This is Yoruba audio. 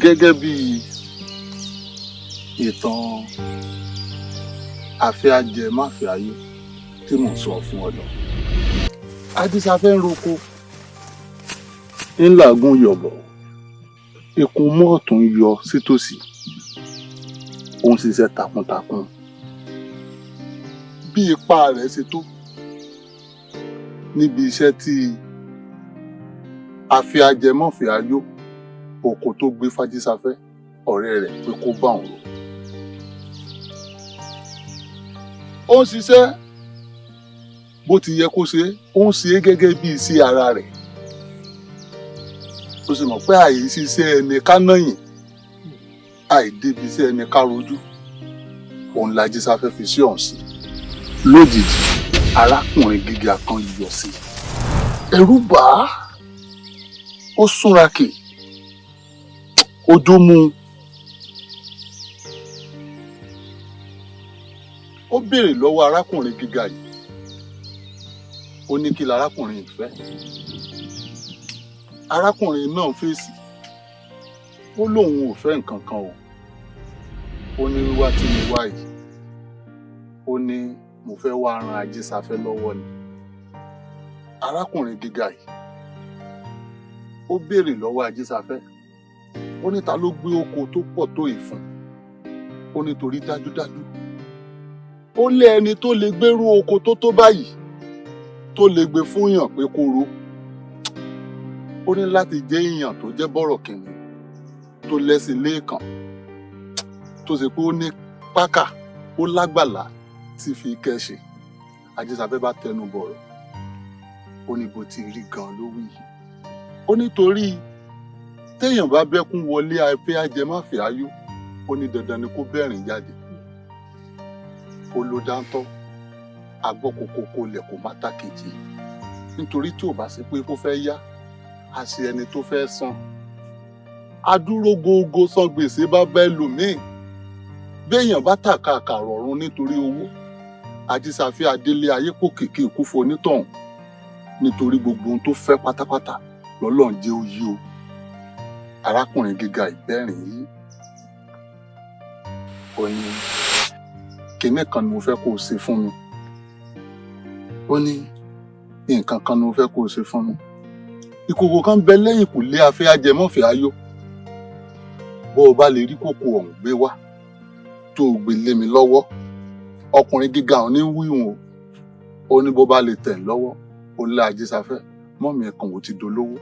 Gẹ́gẹ́ bí ìtàn afẹ́ ajẹ máfẹ́ ayé tí mò ń sọ fún ọ lọ. Ajísáfẹ́ ń roko, ń làágùn yọ̀bọ̀, ikùn mọ́ọ̀tún yọ sítòsí, ó ń ṣiṣẹ́ takuntakun. Bí ipá rẹ̀ ṣe tó níbi iṣẹ́ tí afẹ́ ajẹmọ́fẹ́ ayó oko tó gbé f'Ajísáfẹ́ ọ̀rẹ́ rẹ̀ pé kó bá òun rò. Ó ń ṣiṣẹ́ bó ti yẹ kó ṣe é, ó ń ṣe é gẹ́gẹ́ bí iṣẹ́ ara rẹ̀. Ó sì mọ̀ pé àìṣiṣẹ́ ẹni ká nàyìn, àìdébi iṣẹ́ ẹni ká rojú, òun l'Ajísáfẹ́ fi sí ọ̀hún sí. Lójijì, arákùnrin gíga kan yọ sí i. Ẹ̀rù bà á, ó súnrakì, ojú mú un. Ó béèrè lọ́wọ́ arákùnrin gíga yìí. Ó ní kí larákùnrin yìí fẹ́. Arákùnrin náà fèsì. Ó lóun ò fẹ́ nǹkan kan o. Ó ní wíwá tí mo wá yìí, ó ní mo fẹ́ wá ran Ajísáfẹ́ lọ́wọ́ ni. Arákùnrin gíga yìí, ó béèrè lọ́wọ́ Ajísáfẹ́. Ó ní ta ló gbé oko tó pọ̀ tó yìí fún? Ó ní torí dájúdájú, ó lé ẹni tó lè gbérú oko tó tó báyìí tó lè gbé fún èèyàn pé kó ro. Ó ní láti jẹ́ èèyàn tó jẹ́ bọ̀rọ̀kìnní, tó lẹ́sìn léèkàn, tó ṣe pé ó ní pákà, ó lágbàlá tí fi kẹ́ṣe. Ajísáfẹ́ bá tẹnu bọ̀rọ̀. Ó ní bó ti rí gan ló wí yìí. Ó ní torí téèyàn bá bẹ́kún wọlé afẹ́ ajẹmáfẹ́ ayó, ó ní dandan ni kó bẹ́rìn jáde. Ó ló dáńtọ́, agbọ́ kokoko lẹ̀ kó má tàkejì. Nítorí tí ò bá sí pé kó fẹ́ yá, a ṣe ẹni tó fẹ́ san. Adúró gógó san gbèsè bá bá ẹlòmíì. Béèyàn bá tàka àkàrọ̀ ọ̀run nítorí owó, Ajísáfẹ́ adélé ayé kò kìkì ikú fonítọ̀hún. Nítorí gbogbo ohun tó fẹ́ pátápátá lọ́lọ́run jẹ́ ó yí o. Arákùnrin gíga ìbẹ́rìn yìí, ó ní kinní kan ni mo fẹ́ kó o ṣe fún mi. Ó ní nǹkan kan ni mo fẹ́ kó o ṣe fún mi. Ìkòkò kan bẹ lẹ́yìnkùlé afẹ́ ajẹmọ́fẹ́ ayó. Bó o bá lè rí kòkò ọ̀hún gbé wá, tó o gbé lé mi lọ́wọ́. Ọkùnrin gíga ọ̀hún ní wíhun o. Ó ní bó bá lè tẹ̀ lọ́wọ́, ó lé Ajísáfẹ́, mọ́mì ẹ̀kan ò ti dolówó.